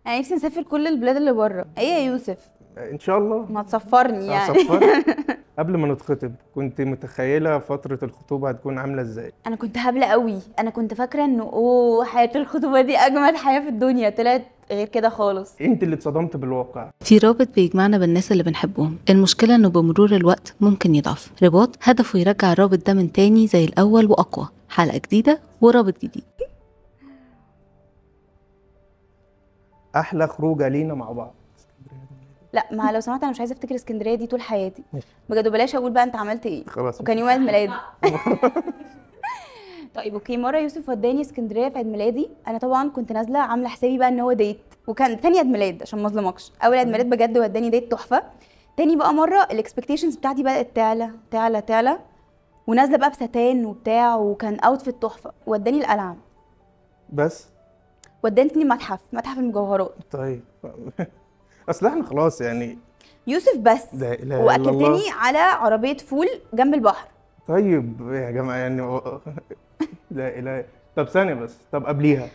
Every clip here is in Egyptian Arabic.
انا نفسي نسافر كل البلاد اللي بره. ايه يا يوسف؟ ان شاء الله. ما تسفرني يعني. قبل ما نتخطب كنت متخيله فترة الخطوبة هتكون عامله ازاي؟ انا كنت هبلة قوي، انا كنت فاكره انه اوه حياة الخطوبة دي اجمل حياة في الدنيا، طلعت غير كده خالص. انت اللي اتصدمت بالواقع. في رابط بيجمعنا بالناس اللي بنحبهم، المشكلة انه بمرور الوقت ممكن يضعف. رباط هدفه يرجع الرابط ده من تاني زي الاول واقوى. حلقة جديدة ورابط جديد. احلى خروجه لينا مع بعض. لا ما لو سمحت انا مش عايزه افتكر اسكندرية دي طول حياتي بجد، وبلاش اقول بقى انت عملت ايه خلاص، وكان يوم عيد ميلادي. طيب okay، مرة يوسف وداني اسكندرية في عيد ميلادي. انا طبعا كنت نازله عامله حسابي بقى ان هو date، وكان ثاني عيد ميلاد عشان ما اظلمكش، اول عيد ميلاد بجد وداني date تحفة. تاني بقى مرة ال expectations بتاعتي بدات تعلى تعلى تعلى، ونازلة بقى بستان وبتاع، وكان outfit تحفة. وداني القلعة بس، وداني متحف المجوهرات. طيب اصل احنا خلاص يعني يوسف بس، واكلتني على عربية فول جنب البحر. طيب يا جماعة يعني لا اله. طب ثانية بس، طب قبليها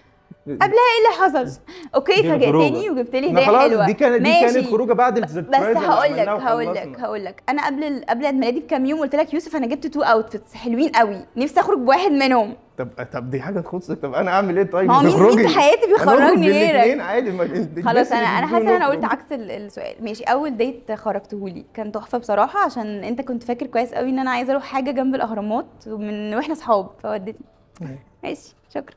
ايه اللي حصل؟ okay فاجئتني وجبت لي هديه حلوة. دي كانت خروجه بعد ال surprise. بس هقول لك انا قبل عيد ميلادي بكام يوم قلت لك يوسف انا جبت 2 outfits حلوين قوي، نفسي اخرج بواحد منهم. طب دي حاجة تخصك، طب انا اعمل ايه؟ طيب ما هو مين في حياتي بيخرجني غيرك؟ عادي ما خلاص انا حاسه ان انا قلت عكس السؤال. ماشي، اول date خرجتهولي كان تحفة بصراحة، عشان انت كنت فاكر كويس قوي ان انا عايزه اروح حاجة جنب الاهرامات ومن واحنا اصحاب، فودتني. ماشي شكرا.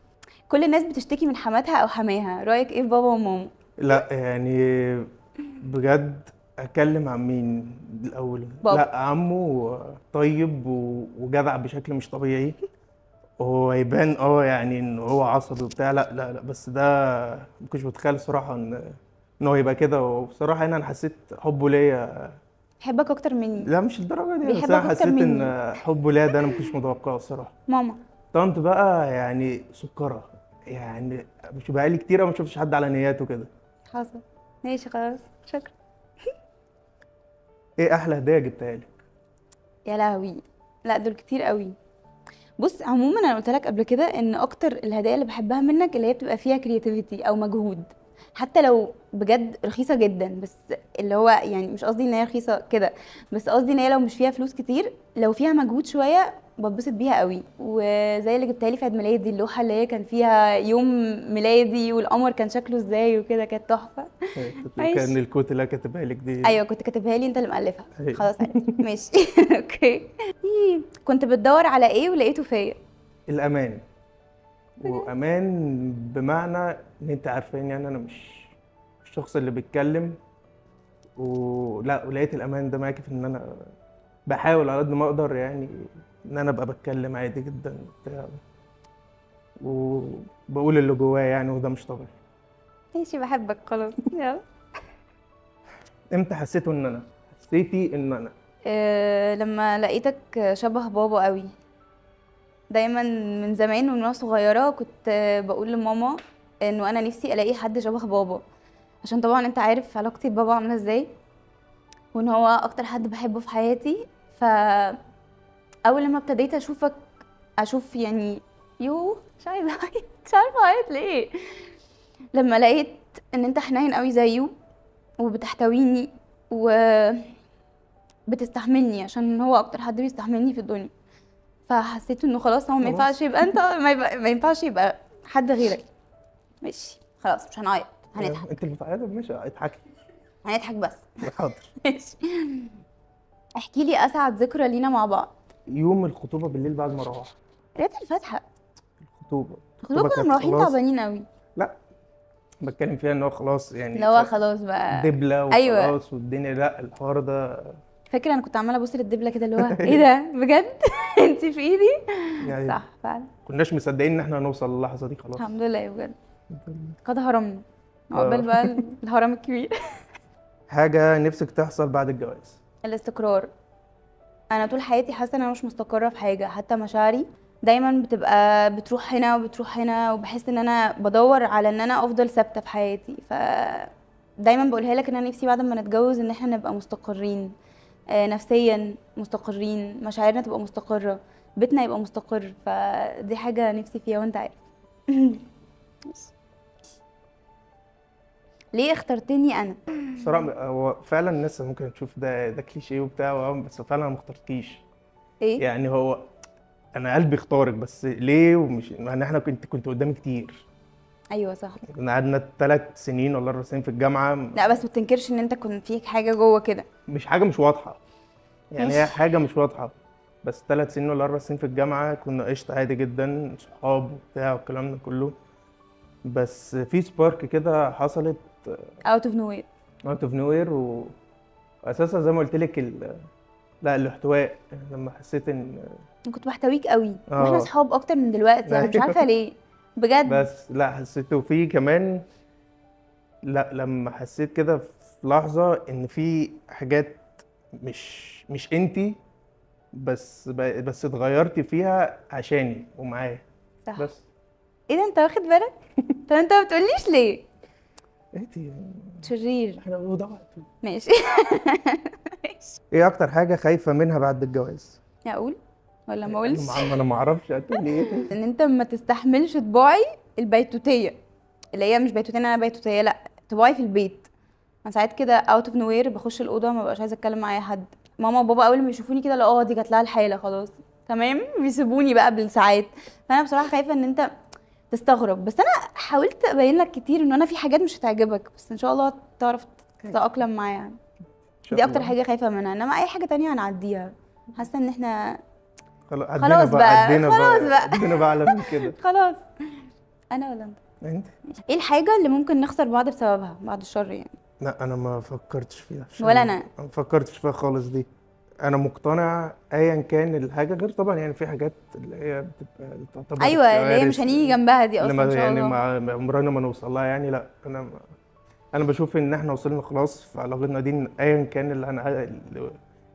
كل الناس بتشتكي من حماتها او حماها، رايك ايه في بابا وماما؟ لا يعني بجد اتكلم عن مين الاول؟ بابا. لا عمه طيب وجدع بشكل مش طبيعي، هو يبان يعني ان هو عصبي وبتاع، لا لا لا بس ده ما كنتش متخيل صراحة ان هو يبقى كده. وبصراحة هنا انا حسيت حبه ليا. بيحبك اكتر مني؟ لا مش الدرجة دي، بس انا حسيت ان حبه ليا ده انا ما كنتش متوقعه الصراحة. ماما طنط بقى يعني سكره، يعني مش بقالي كتير ما شفتش حد على نياته كده. حصل. ماشي خلاص شكرا. ايه احلى هديه جبتها لك؟ يا لهوي، لا دول كتير قوي. بص عموما انا قلت لك قبل كده ان اكتر الهدايا اللي بحبها منك اللي هي بتبقى فيها creativity او مجهود، حتى لو بجد رخيصة جدا، بس اللي هو يعني مش قصدي ان هي رخيصة كده، بس قصدي ان هي لو مش فيها فلوس كتير، لو فيها مجهود شوية بتبسط بيها قوي. وزي اللي جبتها لي في عيد ميلادي، اللوحة اللي هي كان فيها يوم ميلادي والقمر كان شكله ازاي وكده، كانت تحفة. كان ال quote اللي انا كاتبها لك دي. ايوه كنت كاتبها لي، انت اللي مالفها. خلاص عرفت. ماشي okay. كنت بتدور على ايه ولقيته فيا؟ الامان. وامان بمعنى ان انت عارفاني يعني انا مش الشخص اللي بيتكلم، ولا ولقيت الامان ده معاكي في ان انا بحاول على قد ما اقدر يعني ان انا ابقى بتكلم عادي جدا وبتاع، وبقول اللي جوايا يعني، وده مش طبيعي. ماشي بحبك خلاص يلا. امتى حسيتوا ان انا حسيتي ان انا؟ لما لقيتك شبه بابا قوي. دايما من زمان ومن وانا صغيرة كنت بقول لماما انه انا نفسي الاقي حد شبه بابا، عشان طبعا انت عارف علاقتي ببابا عامله ازاي، وان هو اكتر حد بحبه في حياتي. ف اول لما ابتديت اشوفك اشوف يعني يو مش عايزه اعيط، مش عارفه اعيط ليه، لما لقيت ان انت حنين قوي زيه وبتحتويني وبتستحملني، عشان هو اكتر حد بيستحملني في الدنيا، فحسيت انه خلاص هو ما ينفعش يبقى انت، ما ينفعش يبقى حد غيرك. ماشي خلاص مش هنعيط، هنضحك. انت اللي بتعيطي؟ ماشي اضحكي. هنضحك بس. حاضر. ماشي. احكي لي اسعد ذكرى لينا مع بعض. يوم الخطوبة بالليل بعد ما روحت. قرايه الفاتحة. الخطوبة كنا مروحين تعبانين قوي. لا بتكلم فيها ان هو خلاص يعني، اللي هو خلاص بقى دبله وخلاص. أيوة. والدنيا لا الحوار ده. فاكره انا كنت عماله ابص للدبله كده اللي هو ايه ده بجد؟ انت في ايدي؟ يعني صح فعلا. كناش مصدقين ان احنا هنوصل للحظة دي خلاص. الحمد لله بجد. قد هرمنا. عقبال بقى الهرم الكبير. حاجة نفسك تحصل بعد الجواز؟ الاستقرار. انا طول حياتي حاسه ان انا مش مستقره في حاجة، حتى مشاعري دايما بتبقى بتروح هنا وبتروح هنا، وبحس ان انا بدور على ان انا افضل ثابتة في حياتي. ف دايما بقولها لك ان انا نفسي بعد ما نتجوز ان احنا نبقى مستقرين نفسيا، مستقرين، مشاعرنا تبقى مستقره، بيتنا يبقى مستقر. فدي حاجة نفسي فيها وانت عارف. ليه اخترتني انا؟ صراحة هو فعلا الناس ممكن تشوف ده كليشيه وبتاع، بس فعلا انا ما اخترتكيش. ايه؟ يعني هو انا قلبي اختارك، بس ليه؟ ومش يعني احنا كنت قدامي كتير. ايوه صح. كنا قعدنا 3 سنين ولا 4 سنين في الجامعة. لا بس ما تنكرش ان انت كنت فيك حاجة جوه كده، مش حاجة مش واضحة يعني، هي حاجة مش واضحة. بس 3 سنين ولا 4 سنين في الجامعة كنا قشطه عادي جدا، صحاب وبتاع والكلام ده كله، بس في spark كده حصلت out of nowhere. out of nowhere. واساسا زي ما قلت لك لا الاحتواء، لما حسيت ان كنت بحتويك قوي واحنا اصحاب اكتر من دلوقتي، انا مش عارفه ليه بجد. بس لا حسيته في كمان، لا لما حسيت كده في لحظة ان في حاجات مش انتي، بس اتغيرتي فيها عشاني ومعايا. صح. بس ايه ده انت واخد بالك؟ طب انت ما بتقوليش ليه؟ انتي شرير. احنا وضعت. ماشي. ايه اكتر حاجة خايفة منها بعد الجواز؟ اقول ولا ما اقولش؟ انا ما اعرفش هتقولي ايه. ان انت ما تستحملش طباعي البيتوتيه، اللي هي مش بيتوتيه انا بيتوتيه، لا طباعي في البيت. انا ساعات كده out of nowhere بخش الاوضة ما بقاش عايزه اتكلم مع اي حد. ماما وبابا اول ما يشوفوني كده لا دي جات لها الحالة خلاص تمام، بيسيبوني بقى بالساعات. فانا بصراحة خايفة ان انت تستغرب، بس انا حاولت ابين لك كتير ان انا في حاجات مش هتعجبك، بس ان شاء الله تعرف تتاقلم معايا. دي اكتر حاجة خايفة منها، انما اي حاجة تانية هنعديها. حاسه ان احنا خلاص بقى، خلاص بقى عدينا بقى على من كده. خلاص. انا ولا انت؟ انت. ايه الحاجة اللي ممكن نخسر بعض بسببها بعد الشر يعني؟ لا انا ما فكرتش فيها. ولا انا ما فكرتش فيها خالص دي. انا مقتنع ايا كان الحاجة، غير طبعا يعني في حاجات اللي هي بتبقى تعتبر ايوه اللي هي مش هنيجي جنبها دي اصلا ان شاء الله، يعني عمرنا ما نوصل لها يعني. لا انا بشوف ان احنا وصلنا خلاص في علاقتنا دي، ايا كان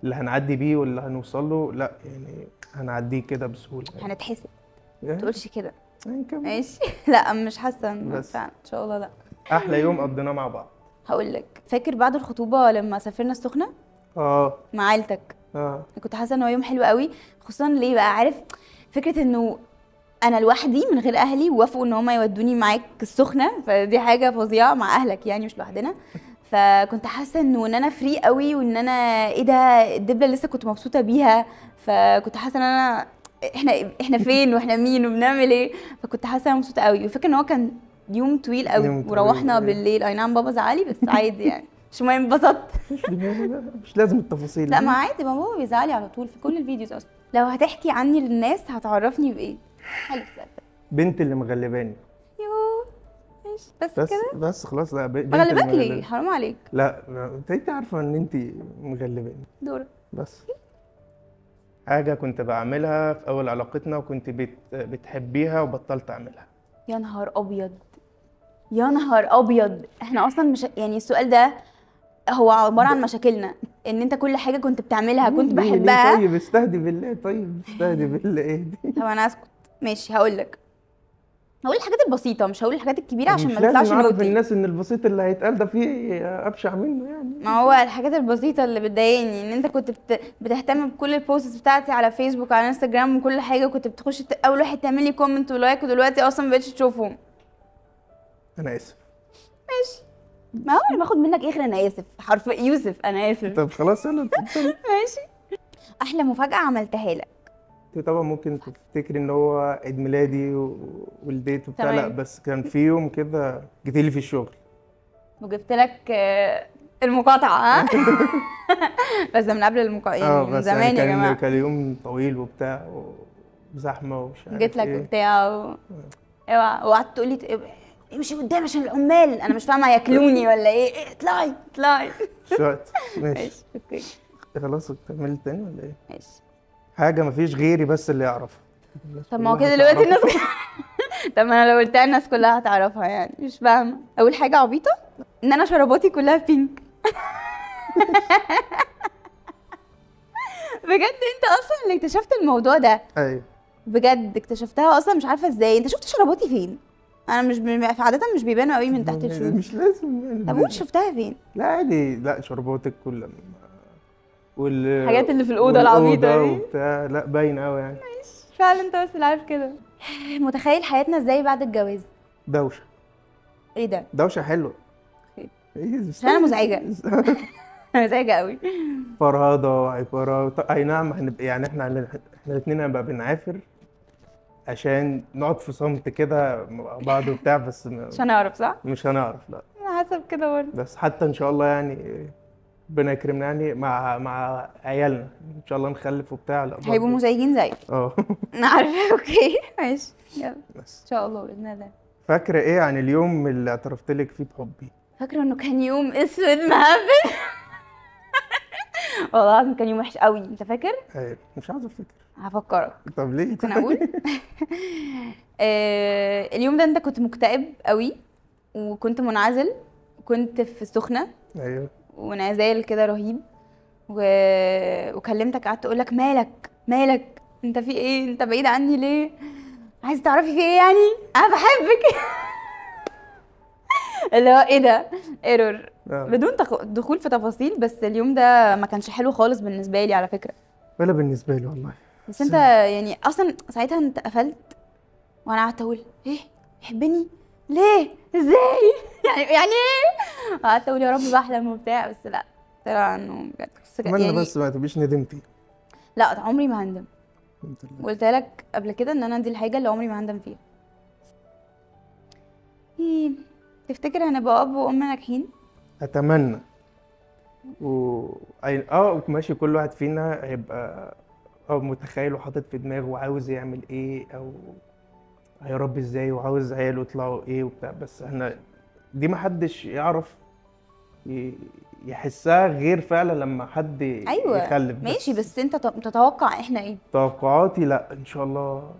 اللي هنعدي بيه واللي هنوصل له، لا يعني هنعديه كده بسهولة يعني. هنتحسد ما تقولش كده ماشي. لا مش حاسه فعلا ان شاء الله. لا احلى يوم قضيناه مع بعض هقول لك، فاكر بعد الخطوبة لما سافرنا السخنة مع عيلتك؟ كنت حاسه ان هو يوم حلو قوي، خصوصا ليه بقى؟ عارف فكرة انه انا لوحدي من غير اهلي، ووافقوا ان هم يودوني معاك السخنة، فدي حاجة فظيعة مع اهلك يعني مش لوحدنا. فكنت حاسه انه ان انا free قوي، وان انا ايه ده الدبله لسه كنت مبسوطة بيها، فكنت حاسه ان انا احنا فين واحنا مين وبنعمل ايه، فكنت حاسه انا مبسوطة قوي. وفاكره ان هو كان يوم طويل قوي وروحنا بالليل، اي نعم بابا زعلي بس عادي يعني مش مهم، انبسطت. مش لازم التفاصيل. لا ما عادي، ما بابا بيزعلي على طول في كل ال videos اصلا. لو هتحكي عني للناس هتعرفني بايه؟ حلو السؤال ده. بنت اللي مغلباني. يوه ماشي بس كده بس خلاص. لا بنت مغلباك ليه؟ حرام عليك. لا انت عارفه ان انت مغلباني. دورك. بس حاجة كنت بعملها في اول علاقتنا وكنت بتحبيها وبطلت اعملها. يا نهار ابيض، يا نهار ابيض. احنا اصلا مش يعني السؤال ده هو عبارة عن مشاكلنا، ان انت كل حاجة كنت بتعملها كنت بحبها. طيب استهدي بالله، طيب استهدي بالله، اهدي. طب انا اسكت ماشي. هقول لك، هقول الحاجات البسيطة مش هقول الحاجات الكبيرة عشان ما تطلعش naughty. نعرف الناس ان البسيط اللي هيتقال ده فيه ابشع منه يعني. ما هو الحاجات البسيطة اللي بتضايقني ان انت كنت بتهتم بكل ال posts بتاعتي على فيسبوك على انستجرام وكل حاجة، وكنت بتخش اول واحد تعمل لي comment و like، ودلوقتي اصلا ما بقتش تشوفهم. انا اسف. ماشي، ما هو انا باخد منك ايه غير انا اسف، حرف يوسف انا اسف. طب خلاص يلا اتفضلي. ماشي. احلى مفاجاة عملتها لك؟ انت طبعا ممكن تفتكري ان هو عيد ميلادي وال date وبتاع، لا بس كان في يوم كده جيتي لي في الشغل وجبت لك المقاطعة. ها بس ده من قبل المقاطعة يعني من زمان يا جماعة. كان يوم طويل وبتاع وزحمه ومش عارف جيت لك وبتاع اوعى، وقعدت تقولي امشي قدام عشان العمال، انا مش فاهمه هياكلوني ولا ايه، اطلعي اطلعي. مش وقت. ماشي okay خلاص. كملت تاني ولا ايه؟ ماشي. حاجة مفيش غيري بس اللي يعرفها. طب ما هو كده دلوقتي الناس طب ما انا لو قلتها الناس كلها هتعرفها يعني، مش فاهمه. اول حاجة عبيطه ان انا شراباتي كلها pink. بجد انت اصلا اللي اكتشفت الموضوع ده. ايوه بجد اكتشفتها اصلا مش عارفه ازاي. انت شفت شراباتي فين؟ انا مش عادة مش بيبانوا قوي من تحت ال shoes. مش لازم يعني. طب قول شفتها فين؟ لا عادي، لا شرباتك كل الحاجات اللي في الاوضة العبيطه دي وبتاع، لا باينة قوي يعني. ماشي فعلا انت بس اللي عارف كده. متخيل حياتنا ازاي بعد الجواز؟ دوشه. ايه ده؟ دوشه حلوة. عشان انا مزعجة. مزعجة قوي. فرهضه وعبارة. اي نعم هنبقى يعني احنا الاثنين هنبقى بنعافر عشان نقعد في صمت كده مع بعض وبتاع، بس مش هنعرف صح؟ مش هنعرف، لا انا حاسه بكده برضه. بس حتى ان شاء الله يعني ربنا يكرمنا يعني مع عيالنا ان شاء الله نخلف وبتاع، لا هيبقوا مزعجين زيك. اه انا عارفه. okay ماشي يلا ان شاء الله باذن الله. فاكره ايه عن اليوم اللي اعترفت لك فيه بحبي؟ فاكره انه كان يوم اسود مهبل. والله العظيم كان يوم وحش قوي. انت فاكر؟ ايوه مش عاوز افتكر. هفكرك. طب ليه؟ ممكن اقول؟ اليوم ده انت كنت مكتئب قوي وكنت منعزل، وكنت في السخنة. ايوه وانعزال كده رهيب، وكلمتك قعدت اقول لك مالك مالك انت في ايه، انت بعيد عني ليه، عايز تعرفي في ايه يعني، انا بحبك. اللي هو ايه ده، error. بدون دخول في تفاصيل، بس اليوم ده ما كانش حلو خالص بالنسبة لي على فكرة. ولا بالنسبة لي والله. بس انت يعني اصلا ساعتها انت قفلت، وانا قعدت اقول ايه يحبني ليه ازاي يعني ايه، قعدت اقول يا رب بحلم وبتاع، بس لا طلع انه بجد. اتمنى يعني بس ما تبقيش ندمتي. لا عمري ما هندم. قلت لك قبل كده ان انا دي الحاجة اللي عمري ما هندم فيها. ايه تفتكر هنبقى اب وام ناجحين؟ اتمنى. و ماشي، كل واحد فينا هيبقى متخيل وحاطط في دماغه وعاوز يعمل ايه او هيربي ازاي وعاوز عياله يطلعوا ايه وبتاع، بس احنا دي ما حدش يعرف يحسها غير فعلا لما حد أيوة يخلف. ماشي، بس انت تتوقع احنا ايه؟ توقعاتي لا ان شاء الله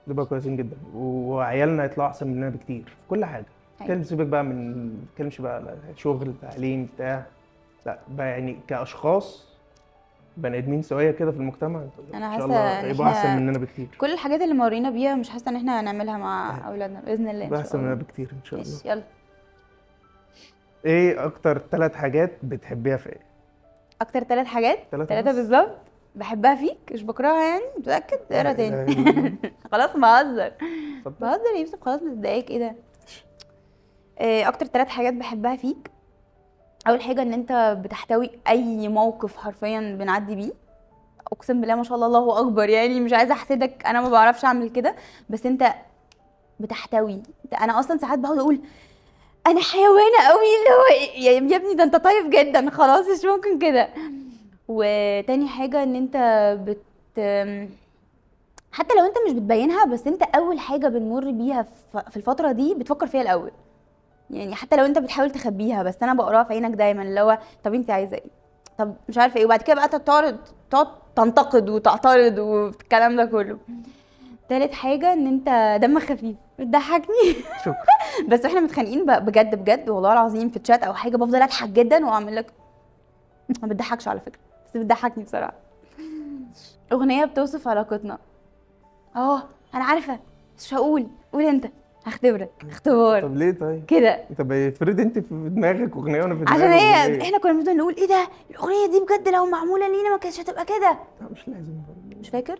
نبقى كويسين جدا وعيالنا يطلعوا احسن مننا بكتير في كل حاجة. أيوة. سيبك بقى من تكلمش بقى شغل تعليم بتاع، لا بقى يعني كاشخاص بني ادمين سويه كده في المجتمع. انا حاسه ان يبقوا احسن مننا بكتير. كل الحاجات اللي مرينا بيها مش حاسه ان احنا هنعملها مع اولادنا باذن الله. يبقوا احسن مننا بكتير ان شاء الله. يلا ايه اكتر 3 حاجات بتحبيها فيا؟ اكتر 3 حاجات؟ 3 بالظبط بحبها فيك مش بكرهها يعني؟ متاكد؟ اقرا تاني. خلاص بهزر بهزر يا يوسف، خلاص ما تضايقك. ايه ده؟ اكتر 3 حاجات بحبها فيك. اول حاجة ان انت بتحتوي اي موقف حرفيا بنعدي بيه، اقسم بالله ما شاء الله الله اكبر، يعني مش عايزه احسدك، انا ما بعرفش اعمل كده، بس انت بتحتوي. انا اصلا ساعات بقعد اقول انا حيوانه قوي، اللي هو يا ابني ده انت طيب جدا، خلاص مش ممكن كده. وتاني حاجة ان انت حتى لو انت مش بتبينها، بس انت اول حاجة بنمر بيها في الفترة دي بتفكر فيها الاول، يعني حتى لو انت بتحاول تخبيها، بس انا بقراها في عينك دايما، اللي هو طب انت عايزه ايه، طب مش عارفه ايه، وبعد كده بقى تقعد تنتقد وتعترض والكلام ده كله. تالت حاجة ان انت دمك خفيف، بتضحكني. شكرا. بس احنا متخانقين بجد بجد والله العظيم في تشات او حاجة بفضل اضحك جدا واعمل لك ما بتضحكش على فكرة، بس بتضحكني بصراحة. اغنية بتوصف علاقتنا. انا عارفه بس مش هقول، قول انت، هختبرك اختبار. طب ليه طيب؟ كده. طب افرض انت في دماغك اغنية وانا في دماغي عشان هي احنا كنا بنفضل نقول ايه ده، الاغنية دي بجد لو معمولة لينا ما كانتش هتبقى كده. لا مش لازم. مش فاكر؟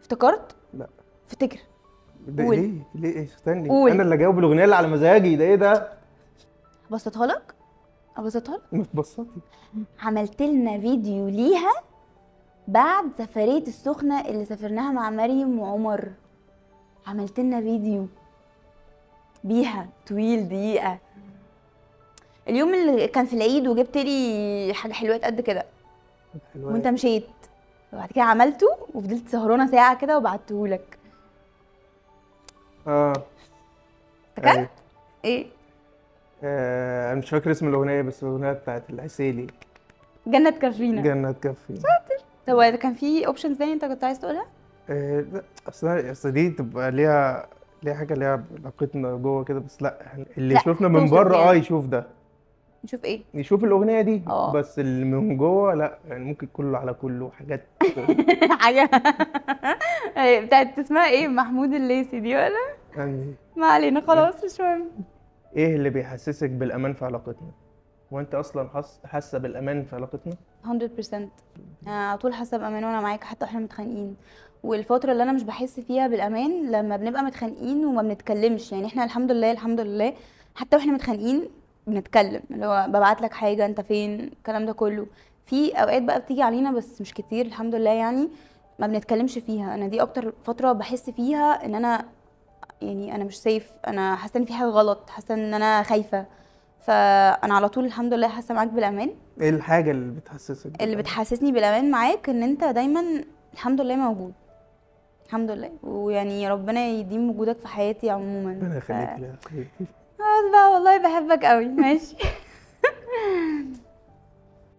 افتكرت؟ لا. افتكر. ده ليه؟ ليه؟ استني، انا اللي اجاوب الاغنية اللي على مزاجي ده. ايه ده؟ ابسطها لك؟ ابسطها لك؟ ما تبسطي. عملت لنا فيديو ليها بعد سفرية السخنة اللي سافرناها مع مريم وعمر، عملت لنا فيديو بيها طويل دقيقة، اليوم اللي كان في العيد وجبت لي حاجة حلوة قد كده وانت مشيت، وبعد كده عملته وفضلت سهرانة ساعة كده وبعته لك. افتكرت؟ ايه؟ انا مش فاكر اسم الاغنية، بس الاغنية بتاعت العسيلي، جنة تكفينا. جنة تكفينا. شاطر. طب كان في options تاني انت كنت عايز تقولها؟ لا، اصل دي تبقى ليها حاجة ليها علاقتنا جوه كده، بس لا اللي يشوفنا من بره يعني. يشوف ده، يشوف ايه؟ يشوف الاغنية دي. بس اللي من جوه لا، يعني ممكن كله على كله حاجات. حاجة بتاعت اسمها ايه، محمود الليثي دي ولا؟ يعني ما علينا خلاص مش مهم. ايه اللي بيحسسك بالامان في علاقتنا؟ وانت اصلا حاسه بالامان في علاقتنا؟ 100%. انا على طول حاسه بامان وانا معاك، حتى احنا متخانقين. والفترة اللي انا مش بحس فيها بالامان لما بنبقى متخانقين وما بنتكلمش، يعني احنا الحمد لله الحمد لله حتى واحنا متخانقين بنتكلم، اللي هو ببعت لك حاجة انت فين، الكلام ده كله. في اوقات بقى بتيجي علينا بس مش كتير الحمد لله، يعني ما بنتكلمش فيها. انا دي اكتر فترة بحس فيها ان انا يعني انا مش safe، انا حاسه ان في حاجة غلط، حاسه ان انا خايفة. فانا على طول الحمد لله حاسه معاك بالامان. ايه الحاجة اللي بتحسسك؟ اللي بتحسسني بالامان معاك ان انت دايما الحمد لله موجود، الحمد لله، ويعني ربنا يديم وجودك في حياتي عموما. ربنا يخليك ليا حبيبتي. خلاص بقى والله بحبك قوي. ماشي.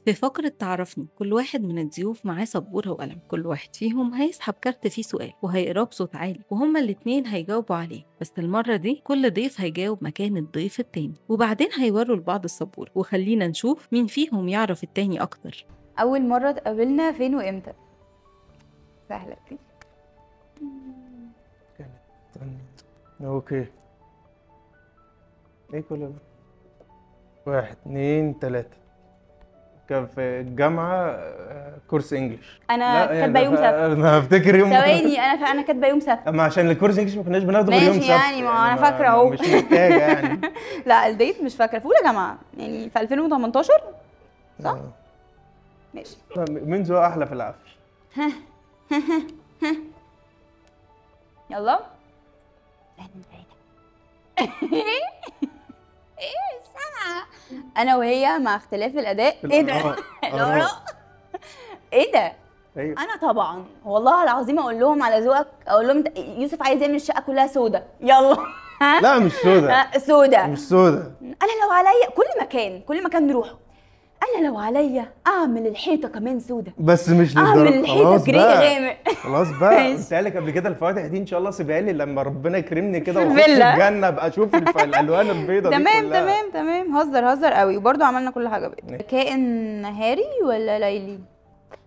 في فقرة تعرفني كل واحد من الضيوف معاه سبورة وقلم، كل واحد فيهم هيسحب كارت فيه سؤال وهيقراه بصوت عالي وهما الاتنين هيجاوبوا عليه، بس المرة دي كل ضيف هيجاوب مكان الضيف التاني، وبعدين هيوروا لبعض السبورة، وخلينا نشوف مين فيهم يعرف التاني أكتر. أول مرة اتقابلنا فين وإمتى؟ سهلة دي. كانت okay. ايه كل ده؟ 1 2 3. كان في الجامعة course English. أنا كاتبة يوم سبت. أنا هفتكر يوم، ثواني، أنا كاتبة يوم سبت. أما عشان ال course English ما كناش بناخده غير يوم سبت يعني، ما أنا فاكرة أهو. مش محتاجة يعني. لا ال date مش فاكرة، في أولى جامعة يعني في 2018 صح؟ ماشي. مين ذوقه أحلى في العفش؟ يلا 1 2 3. ايه السمعة؟ انا وهي مع اختلاف الاداء. ايه ده؟ الآراء. ايه ده؟ أيوة. انا طبعا والله العظيم اقول لهم على ذوقك، اقول لهم يوسف عايز يعمل الشقة كلها سودا، يلا. لا مش سودا. سودا مش سودا. انا لو عليا كل مكان، كل مكان نروحه، انا لو عليا اعمل الحيطة كمان سودا، بس مش للدرجة. اعمل الحيطة gray غامق. خلاص بقى، قلت لك قبل كده الفواتح دي ان شاء الله سيبها لي لما ربنا يكرمني كده واخش الجنة ابقى اشوف الالوان البيضاء دي. تمام تمام تمام. هزر هزر قوي. وبرده عملنا كل حاجة بيضاء. كائن نهاري ولا ليلي؟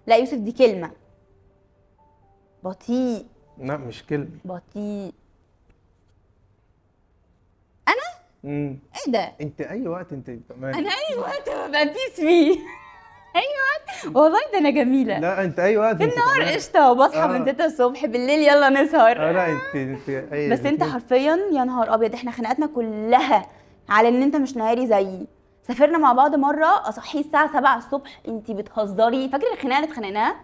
لا يوسف دي كلمة. بطيء. لا مش كلمة. بطيء. انا؟ ايه ده؟ انت اي وقت انت تمام. انا اي وقت ببقى peace فيه. اي وقت والله، ده انا جميلة. لا انت اي وقت في النهار قشطه، وبصحى من 6 الصبح، بالليل يلا نسهر. لا انت اي، بس انت حرفيا يا نهار ابيض، احنا خناقاتنا كلها على ان انت مش نهاري زيي. سافرنا مع بعض مرة، اصحيه الساعة 7 الصبح، انت بتهزري؟ فاكره الخناقة اللي اتخانقناها؟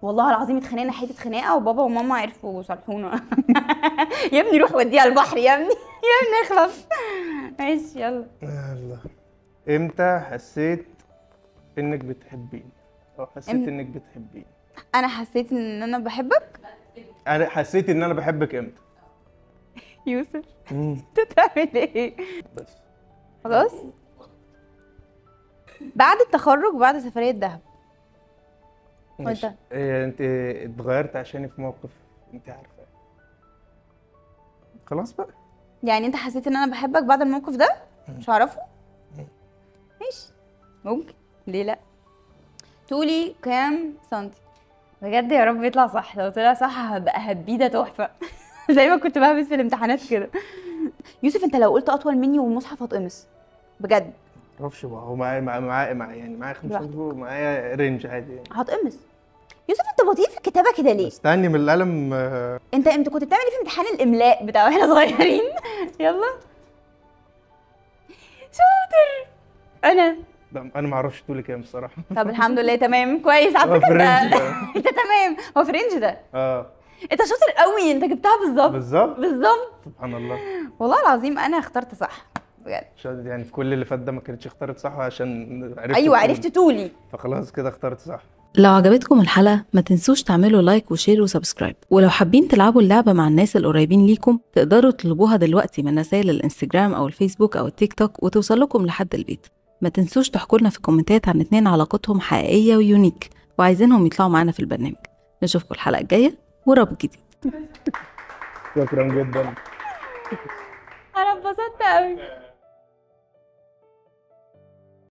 والله العظيم اتخانقنا حتة خناقه، وبابا وماما عرفوا وصالحونا. يا ابني روح وديها البحر يا ابني، يا ابني اخلص. ماشي يلا. يلا. امتى حسيت انك بتحبيني؟ او حسيت انك بتحبيني؟ انا حسيت ان انا بحبك؟ انا حسيت ان انا بحبك امتى؟ يوسف انت بتعمل ايه؟ بس خلاص؟ بعد التخرج، بعد سفرية دهب. وانت؟ انت اتغيرت عشاني في موقف انت عارفه. خلاص بقى. يعني انت حسيت ان انا بحبك بعد الموقف ده؟ مش هعرفه؟ ماشي، ممكن، ليه لا؟ طولي كام سنتي؟ بجد يا رب يطلع صح، لو طلع صح هبقى هبيده تحفة. زي ما كنت بهبس في الامتحانات كده. يوسف انت لو قلت اطول مني والمصحف هتقمص بجد. معرفش بقى، هو معايا يعني معايا 5 ومعايا range عادي يعني. هتقمص. يوسف انت بطيء في الكتابة كده ليه؟ استني من القلم. انت كنت بتعمل ايه في امتحان الاملاء بتاع واحنا صغيرين؟ يلا شاطر. انا ما اعرفش طولي كام الصراحة. طب الحمد لله تمام كويس على فكرة. انت تمام، هو في ال range ده. انت شاطر قوي، انت جبتها بالظبط بالظبط بالظبط. سبحان الله، والله العظيم انا اخترت صح بجد. يعني في كل اللي فات ده ما كانتش اختارت صح عشان عرفت. ايوه عرفت طولي، فخلاص كده اخترت صح. لو عجبتكم الحلقة ما تنسوش تعملوا like و share و subscribe، ولو حابين تلعبوا اللعبة مع الناس القريبين ليكم تقدروا تطلبوها دلوقتي من رسائل الانستجرام أو الفيسبوك أو التيك توك وتوصل لكم لحد البيت. ما تنسوش تحكوا لنا في الكومنتات عن 2 علاقتهم حقيقية و unique وعايزينهم يطلعوا معانا في البرنامج. نشوفكم الحلقة الجاية ورابط جديد. شكرا جدا، أنا اتبسطت أوي.